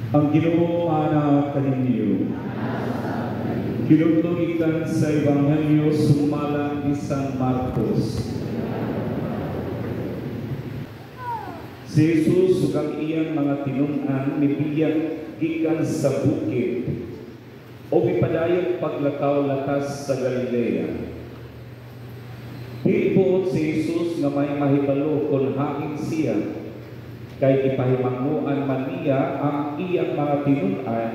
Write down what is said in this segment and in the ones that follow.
Ang Ginoo ana kaninyo. Hinumdom gikan sa Ebanghelyo sumala ni San Marcos. Si Jesus ug ang iyang mga tinun-an mibiyak gikan sa bukid o mipadayong paglakaw latas sa Galilea. Dili buot si Jesus nga may mahibalo kung hain siya, kay gipahimanguan man niya ang iyang mga tinun-an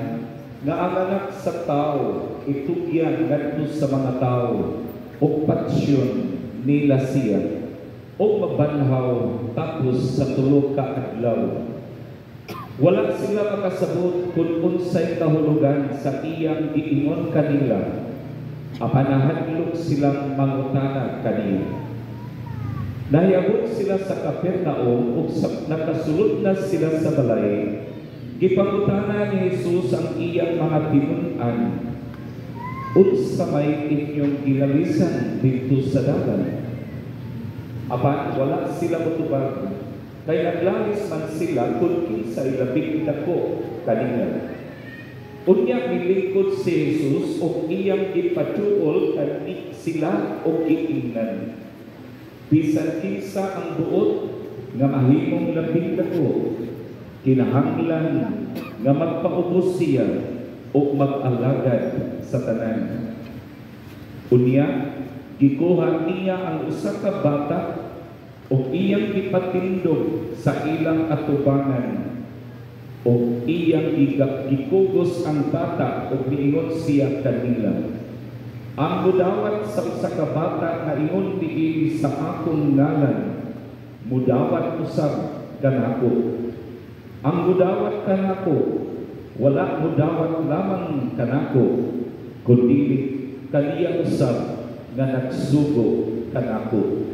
nga ang Anak sa Tao itugyan ngadto sa mga tawo ug patsyon nila siya ug mabanhaw tapos sa 3 ka adlaw. Wala sila makasabot kung unsay kahulugan sa iyang giingon kanila, apan nahadlok silang mangutana kaniya. Nahiabot sila sa Capernaum ug nakasulod na sila sa balay, gipangutana ni Jesus ang iyang mga tinun-an, "Unsa may inyong gilalisan didto sa dalan?" Apan wala sila motubag, kay naglalis man sila kung kinsay labing dako kanila. Unya milingkod si Jesus ug iyang gipaduol kani sila og giingnan, "Bisan kinsa ang buot nga mahimong labing dako, kinahanglan nga magpaubos siya ug mag-alagad sa tanan." Unya gikuha niya ang usa ka bata ug iyang gipatindog sa ilang atubangan ug iyang gikugos ang bata ug miingon siya kanila, "Ang mudawat sa usa ka bata nga ingon niini sa akong ngalan, mudawat usab kanako. Ang mudawat kanako, wala mudawat lamang kanako, kundi kaniya usab nga nagsugo kanako."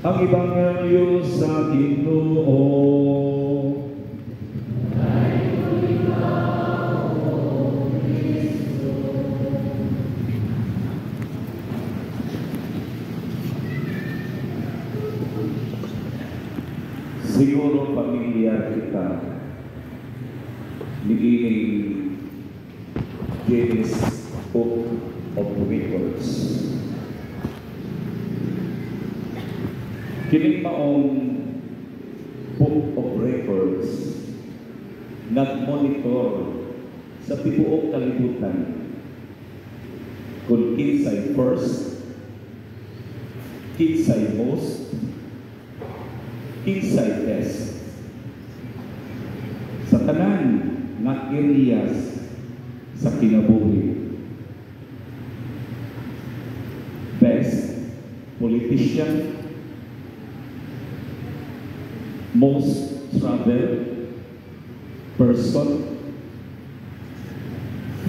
Ang Ebanghelyo sa Ginoo. Siguro pamilyar kita niining Guinness Book of Records. Kining maong Book of Records nagmonitor sa tibuok kalibutan kung kinsay first, kinsay most, kinsay best sa tanan nga areas sa kinabuhi. Best politician, most travel person,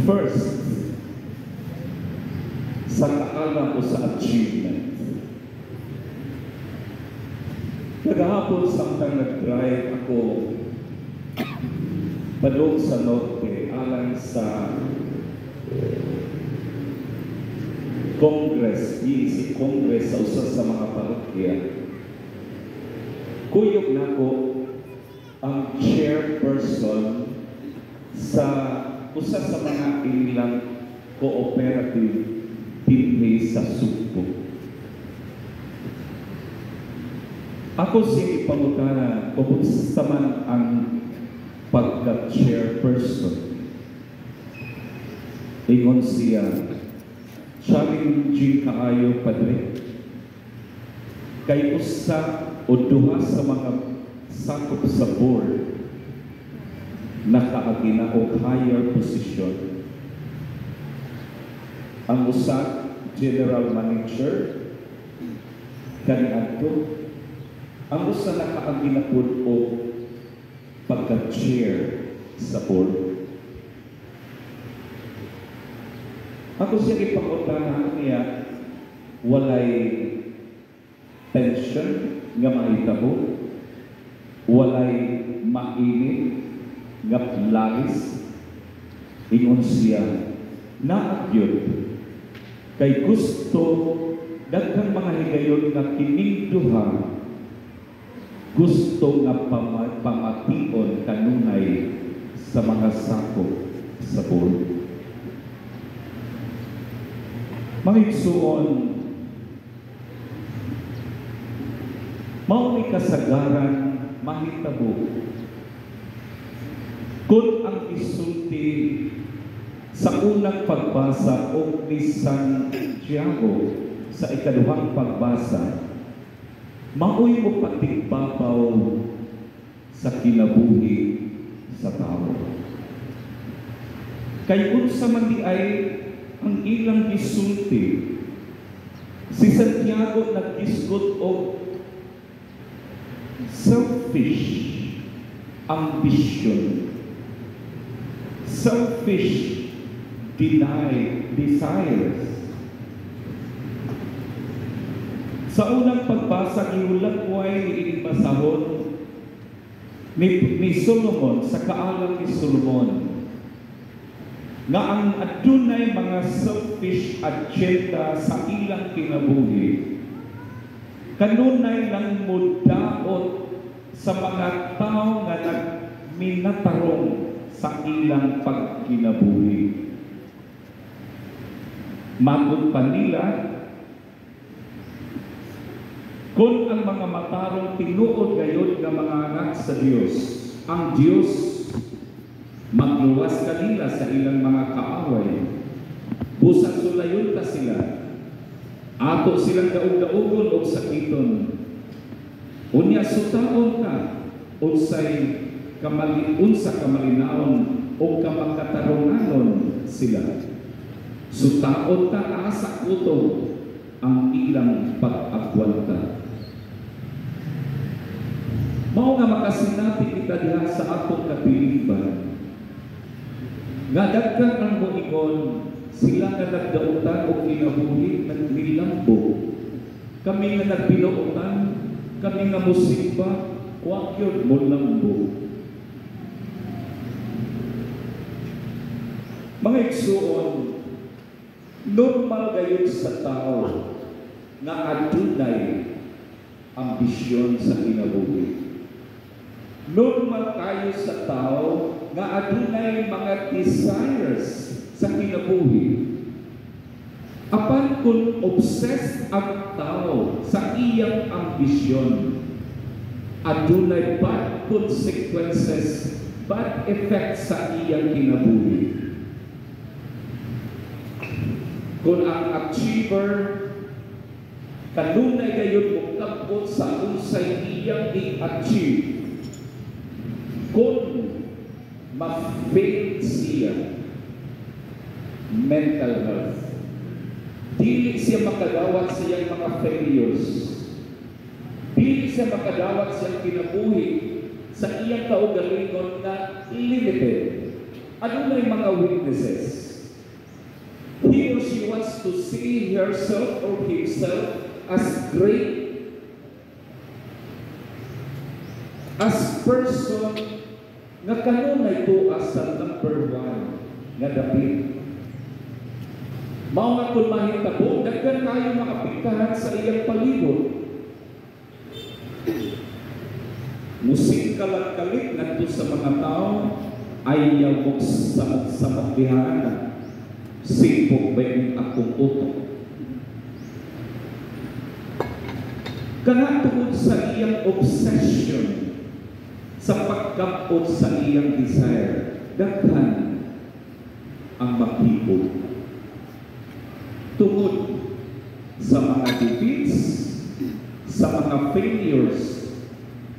first sa kaalam o sa achievement. Kagahapon, samtang nag-drive ako padung sa norte alang sa Congress, EEC Congress sa usa sa mga parokya, kuyog nako ang chairperson sa usa sa mga ilang cooperative dinhi sa Sugbo. Ako si pangutana, kumusta man ang pagka-chairperson? Ingon siya, "Challenging kaayo, Padre. Kay usa o duha sa mga sakop sa board nakaagi na og higher position. Ang usa, general manager kaniadto. Ang usa, nakaagi na pud og pagka-chair sa board." Ako siya ipangutana niya, walay tension nga mahitabo, walay mainit nga lalis? Ingon siya, "Naa gyud, kay gusto Daghang mga higayon nga kining duha gusto nga pamation kanunay sa mga sakop sa board. Mga igsuon, mao ni kasagaran mahitabo kung ang isulti sa unang pagbasa o ni Santiago sa ikaduhang pagbasa maoy mopatigbabaw sa kinabuhi sa tao. Kay unsa man di ay ang ilang gisulti, si Santiago naggisgot og selfish ambition, selfish denied desires. Sa unang pagbasa, giulagway ni ining basahon ni Solomon, sa kaalam ni Solomon, nga ang adunay mga selfish agenda sa ilang kinabuhi, kanunay lang mudaot sa mga tao nga nagminatarong sa ilang pagkinabuhi. Matod pa nila, kung ang mga matarong tinuod gayod nga mga anak sa Dios, ang Dios magluwas kanila sa ilang mga kaaway. Busa sulayon ta sila, ato silang daog-daogon og sakiton. Unya sutaon ka unsay kamali unsa kamalinaon o kamakatarunganon sila. Sutaon ta asa kutob ang ilang pag-agwanta. Mao nga makasinati kita diha sa atong katilingban nga daghan ang moingon sila nga nagdautan og kinabuhi nagnilambo, kami nga nagbinuotan, kami nga musimba, wa gyud molambo. Mga igsuon, normal gayud sa tao nga adunay ambisyon sa kinabuhi. Normal kayo sa tao nga adunay mga desires sa kinabuhi. Apan kung obsessed ang tao sa iyang ambisyon, adunay bad consequences, bad effects sa iyang kinabuhi. Kung ang achiever kanunay gayud mokabot sa unsay iyang i-achieve, kung ma-fail siya mental health, dili siya makadawat sa iyang mga failures, dili siya makadawat sa iyang kinabuhi sa iyang kaugalingon na limited. Adunay mga weaknesses. He or she wants to see herself or himself as great, as person nga kanunay tuwa sa number one nga dapit. Mao nga kung mahitabo, daghan kayo maapektahan sa iyang palibot. Musingkalag kalit ngadto sa mga tao, ayaw mo samok-samok dihana. Sipok ba yung akong utok? Kana tungod sa iyang obsession sa pagkapot sa iyang desire, daghan ang maghibog. Tungod sa mga defeats, sa mga failures,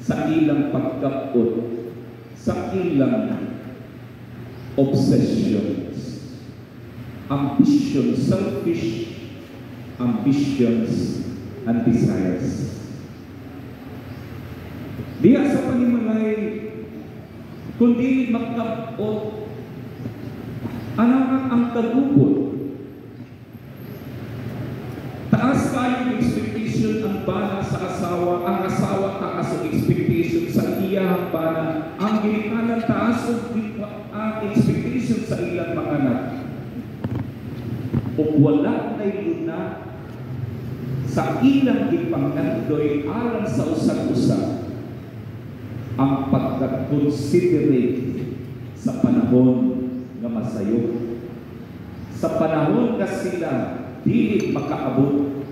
sa ilang pagkapot, sa ilang obsessions, ambition, selfish ambitions and desires. Diya sa panimalay, kundi magkapot, anang ang kagubot. Taas kayo expectation ang bana sa asawa, ang asawa taas ang expectation sa iyang bana, ang ginikanan taas ang expectation sa ilang mga anak. Ug wala nay luna Sa ilang gipangandoy alang sa usag-usa, ang pagka-considerate sa panahon nga masayop. Sa panahon nga sila dili makaabot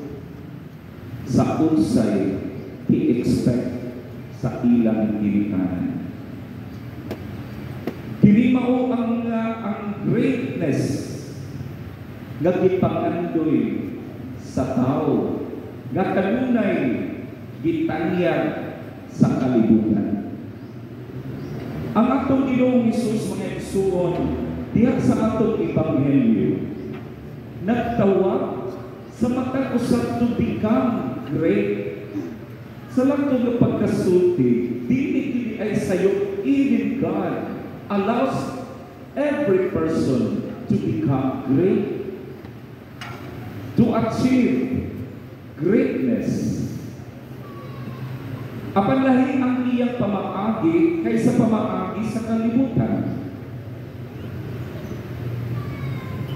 sa unsay i-expect sa ilang ginikanan. Kini mao ang greatness nga gipangandoy sa tao nga kanunay gitanyag sa kalibutan. Ang atong Ginoong Hesus, mga igsuon, diha sa atong ebanghelyo, nagtawag sa matag usa to become great. Sa langtong nga pagkasulti, dili kini ay sayop. Even God allows every person to become great, to achieve greatness. Apan lahi ang iyang pamaagi kaysa pamaagi sa kalibutan.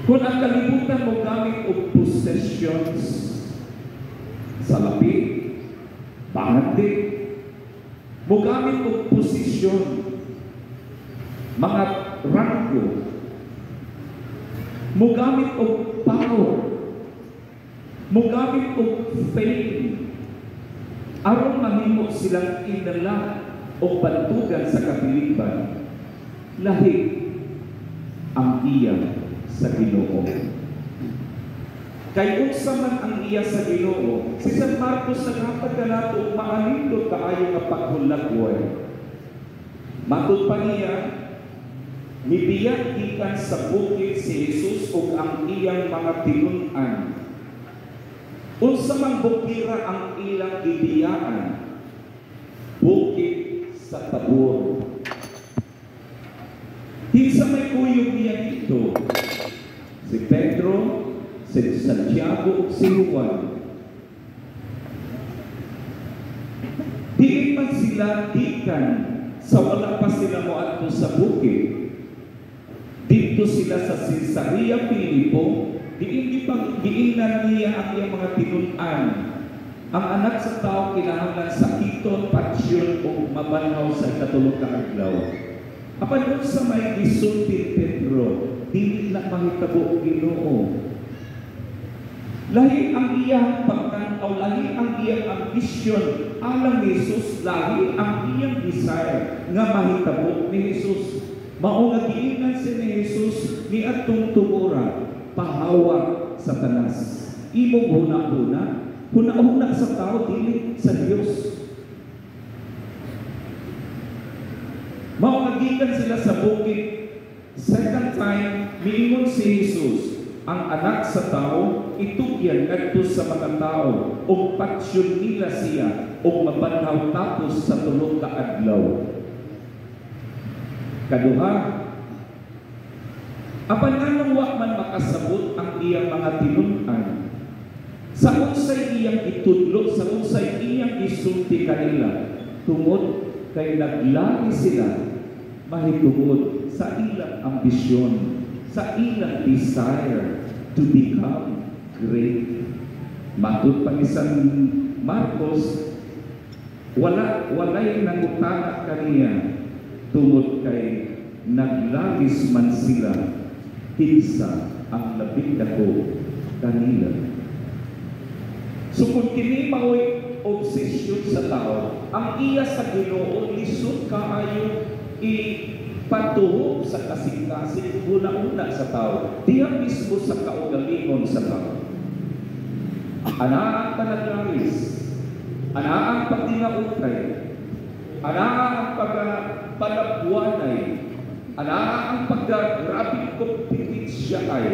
Kung ang kalibutan mo gamit og possessions, salapi, bahandi, mo gamit og posisyon, mga ranggo, mo gamit og power, mo gamit og fame, aron mahimo silang inala o bantugan sa katilingban, lahi ang iya sa Ginoo. Kay unsa man ang iya sa Ginoo, si San Marcos naghatag kanato og maalindot kaayo nga paghulagway. Matud pa niya, nibiya gikan sa bukid si Jesus ug ang iyang mga tinun-an. Unsa man bukira ang ilang gibiyaan? Bukid sa Tabor. Kinsa may kuyog niya dito? Si Pedro, si Santiago ug si Juan. Diin man sila gikan sa wala pa sila moadto sa bukid. Dito sila sa Cesarea Filipo, diin giingnan niya ang iyang mga tinun-an. Ang anak sa tao kinahanglan sakiton, patsyon o mabanhaw sa ikatulong ka adlaw. Apan unsa may gisulti Pedro, dili na mahitabo Ginoo. Lahi ang iyang pagtan-aw, lahi ang iyang ambisyon alang ni Jesus, lahi ang iyang desire nga mahitabo ni Jesus. Mao nga giingnan si ni Jesus niadtong tubora, pahawa Satanas. Imong huna-huna, huna-huna sa tao dili sa Dios. Mao nga gikan sila sa bukid. Second time, miingon si Jesus, ang anak sa tao itugyan ngadto sa mga tao ug patsyon nila siya ug mabanhaw tapos sa tulo ka adlaw. Kaduha, apan nganong wa man makasabot ang iyang mga tinun-an sa unsay iyang gitudlo, sa unsay iyang gisulti kanila, tungod kay naglari sila mahitungod sa ilang ambisyon, sa ilang desire to become great. Matud pa ni San Marcos, walay nangutana kaniya tungod kay naglagis man sila kinsa ang labing dako kanila. So kung kini mao'y obsession sa tao, ang iya sa Ginoo lisod kaayo ipatuhok sa kasing-kasing una-una sa tao, diha mismo sa kaugalingon sa tao. Ana ang panaglalis, ana ang pagdinautay, ana ang pagpalabwanay, ana ang pagkagrabing kompetensya ay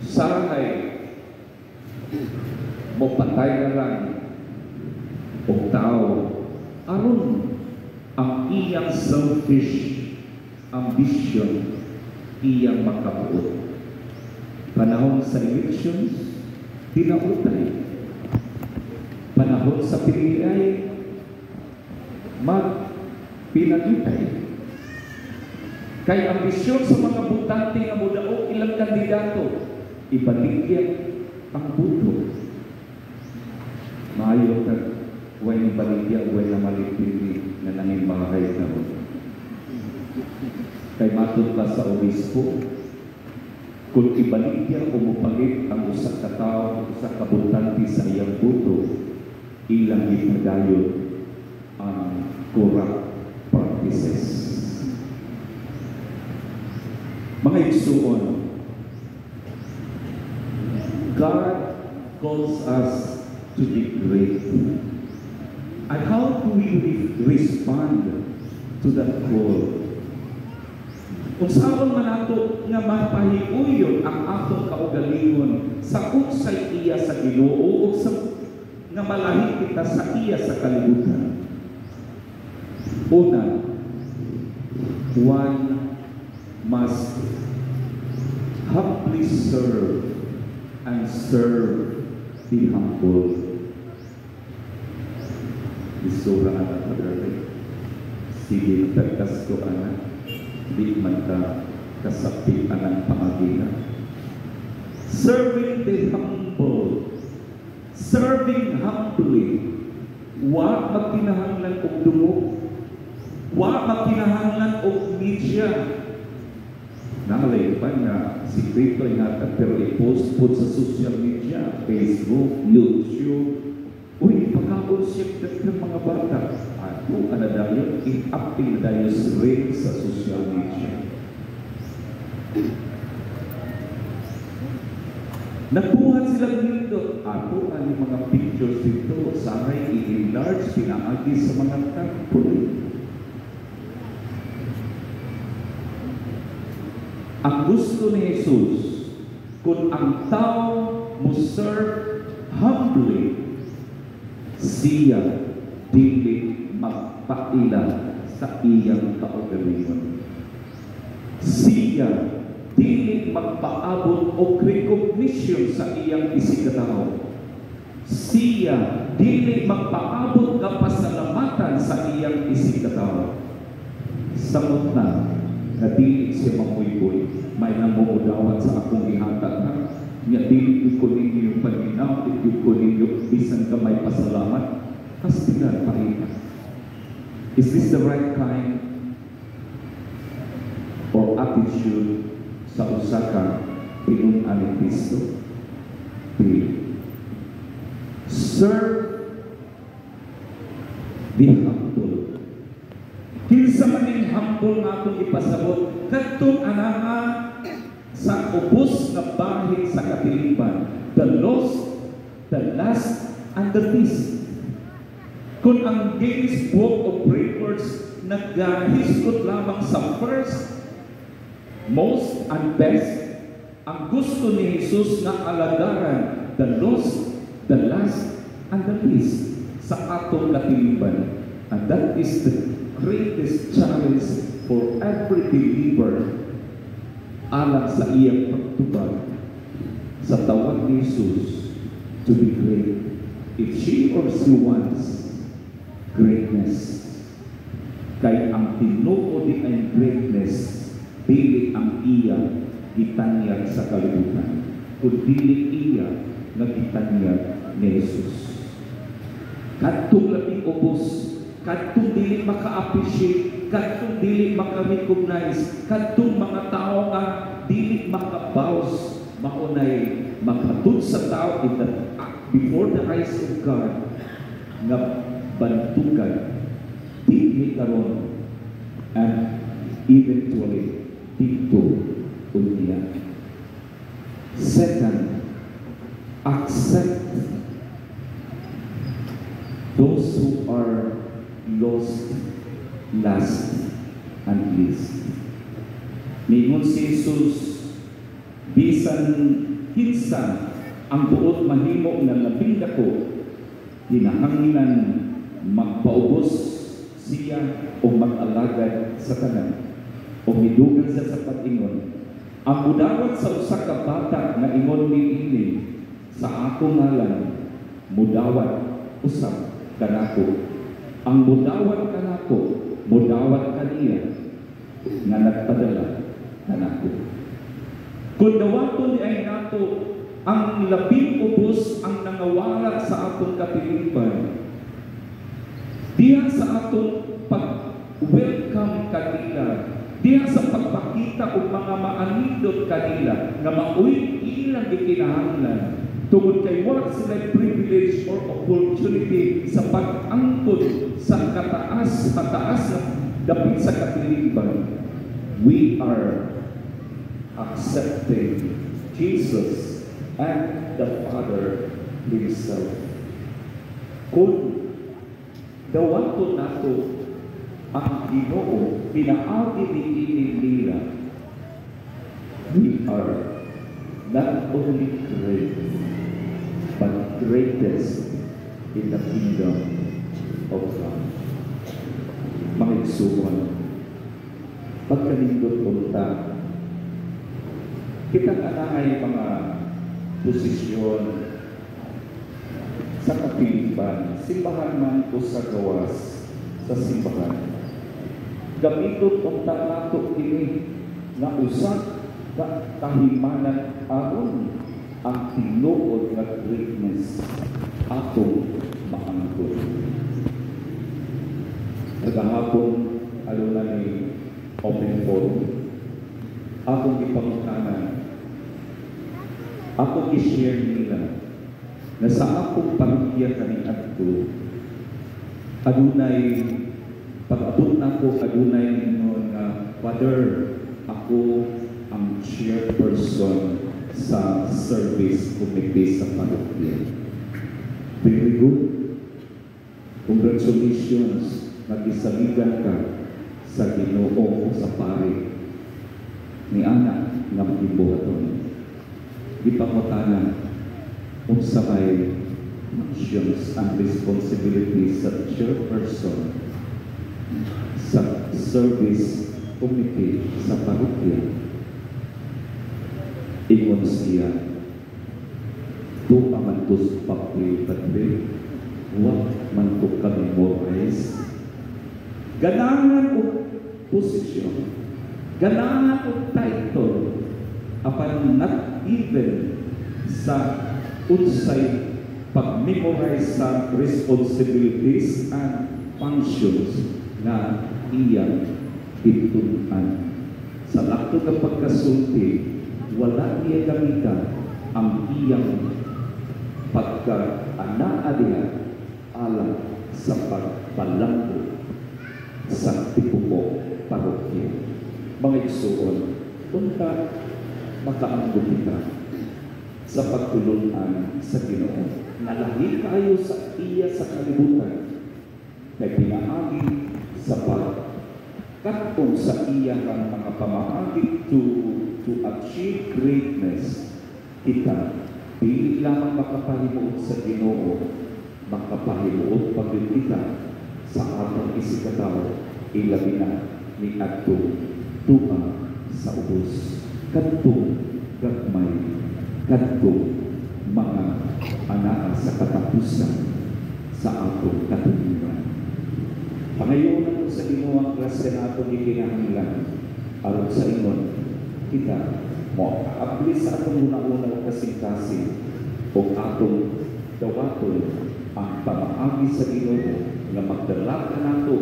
sahay mo patay na lang og tao aron ang iyang selfish ambition iyang makabuot. Panahon sa elections, dinautay. Panahon sa piliay, magpinagitay. Kay ambisyon sa mga butante nga modaog ilang kandidato, ibaligya ang buto. Maayo kag way baligya, way namalit dinhi nga nangin bahay karon. Kay matud pa sa obispo, kung ibaligya o mopalit ang usa ka tawo, usa ka botante sa iyang boto, ilang gipadayon ang corrupt practices. Mga igsuon, God calls us to be great. And how do we respond to that call? Unsaon man nato nga mapahiuyon ang atong kaugalingon sa unsay iya sa Ginoo o sa nga malahi kita sa iya sa kalibutan? Una, one must humbly serve and serve the humble. Isura anak, Father. Sige, tagtas ko anak. Di man ka kasapit anang pangagina. Serving the humble. Serving humbly. Wa magkinahanglan og dungog. Wa magkinahanglan og media. Naalay pa nga sikreto ingatan pero i-post po sa social media, Facebook, YouTube. Uy, ipakaon siya ng mga bata. Ato, ana dayon, i-update na dayon rin sa social media. Nagbuhat sila dito. Ato, ang mga pictures dito, sana'y i-enlarge, pinaagi sa mga tabloid. Ang gusto ni Jesus, kung ang tao mo serve humbly, siya dili magpaila sa iyang kaugalingon. Siya dili magpaabot og recognition sa iyang isigkatawo. Siya dili magpaabot nga pasalamatan sa iyang isigkatawo. Samot na nga dili siya mamuyboy, may namumudawat sa akong gihatag ha. Nga dili ko ninyo paminaw, dili ko ninyo bisan ka may pasalamat. Kastigan paita. Is this the right kind or attitude sa usa ka tinun-an ni Kristo? Dili. Serve the humble. Kinsa man ning humble nga akong ipasabot, kadtong anaa sa ubos nga bahin sa katiliban, the lost, the last, and the least. Kung ang Guinness Book of Records naghisgot lamang sa first, most, and best, ang gusto ni Jesus nga alagaran, the lost, the last, and the least sa atong katiliban. And that is the greatest challenge for every believer alang sa iyang pagtubag sa tawag ni Jesus to be great. If she or she wants greatness, kay ang tinuod di ay greatness, dili ang iya gitanyag sa kalibutan, kun dili iya nga gitanyag ni Jesus. Kadtong labing ubos, kadtong dili maka-appreciate, kadtong dili maka-recognize, kadtong mga tao nga dili makabaws, maunay makatud sa tao in the, before the eyes of God nga bantugan dili karon and eventually dito unya. Second, accept those who are lost, last, and least. Ningon si Jesus, bisan kinsa ang buot mahimo nga labing dako, kinahanglan magpaubos siya o mag-alagad sa tanan. O midugang siya sa pag-ingon, ang mudawat sa usa ka bata nga ingon niini sa akong ngalan, mudawat usab kanako. Ang mudawat kanako, mudawat kaniya nga nagpadala kanako. Kung dawaton di ay nato Ang labing ubos, ang nangawala sa atong katilingban. Diha sa atong pag-welcome kanila, diha sa pagpakita og mga maanindot kanila nga maoy ilang gikinahanglan tungod kay wala sila privilege or opportunity sa pag-angkon sa kataas mataas na dapit sa katilingban, we are accepting Jesus and the Father Himself. Kung dawaton nato ang Ginoo pinaagi niini nila, we are not only great but greatest in the kingdom of God. Mga igsuon, pagkanindot unta kita anay mga posisyon sa katilingban, simbahan man o sa gawas sa simbahan. Gamiton unta nato kini nga usa ka kahimanan aron ang tinuod nga greatness atong maangkon. Kagahapon, aduna ni open forum, akong gipangutanan, akong i-share nila na sa akong parokya kaniadto, adunay pag-abot nako, adunay ningon nga, "Father, ako ang chairperson sa service committee sa parokya." "Very good. Congratulations, nagisaligan ka sa Ginoo o sa pari ni anak nga magimbuhaton." Gipangutana unsa may functions and responsibilities sa chairperson sa service committee sa parokya. Ingon siya, "Tuwa man to sa papel, padre, wa man to ka-memorize." Ganahan og posisyon, ganahan og title, apan not even sa unsay pag-memorize sa responsibilities and functions na iyang gitun-an. Sa lakto nga pagkasulti, wala niya gamita ang iyang pagka-anaa diha alang sa pagpalambo sa tibuok parokya. Mga igsuon, unta makaangkon kita sa pagtulunan sa Ginoo. Nalahi kayo sa iya sa kalibutan kay pinaagi sa pagkat-on sa iyang mga pamaagi to achieve greatness, kita dili lamang makapahimuot sa Ginoo, makapahimuot pa gyud kita sa atong isigkatawo, ilabi na ni adtong tunga sa ubos, kadtong gagmay, kadtong mga anaa sa katapusan sa atong katungran. Pangayoon nato sa Ginoo ang grasya na atong gikinahanglan aron sa ingon kita mo kaabli sa atong una-una ug kasing-kasing ug atong dawaton ang pamaagi sa Ginoo nga magdala kanato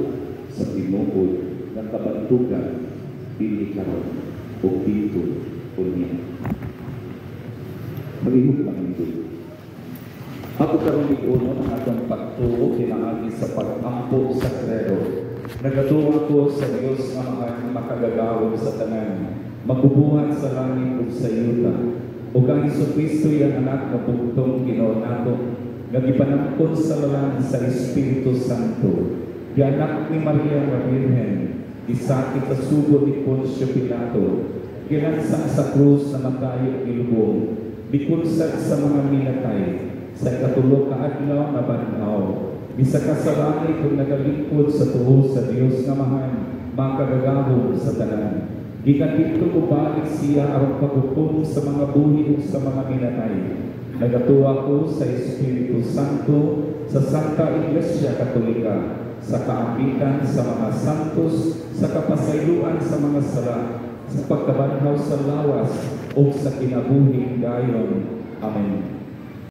sa tinuod nga kabantugan dinhi karon ug didto unya. Palihog lang. Ako karon ig-uno ang atong pagtuo pinaagi sa pag-ampo sa credo. Nagatuo ako sa Dios nga mga makagagahom sa tanan, magbubuhat sa langit ug sa yuta, ug ang Hesukristo, iyang anak nga bugtong Ginoo nato, nga gipanangkon sa lalang sa Espiritu Santo, gianak ni Maria nga Birhen, gisakit sa sugo ni Poncio Pilato, gilansa sa krus, namatay ug gilubong, mikunsad sa mga minatay, sa ikatulo ka adlaw nabanhaw, misaka sa langit ug nagalingkod sa tuo sa Dios nga Amahan, makagagahom sa tanan. Gikan didto mobalik siya aron paghukom sa mga buhi ug sa mga minatay. Nagatuo ako sa Espiritu Santo, sa Santa Iglesia Katolika, sa kaambitan sa mga santos, sa kapasayloan sa mga sala, sa pagkabanhaw sa lawas, ug sa kinabuhing dayon. Amen.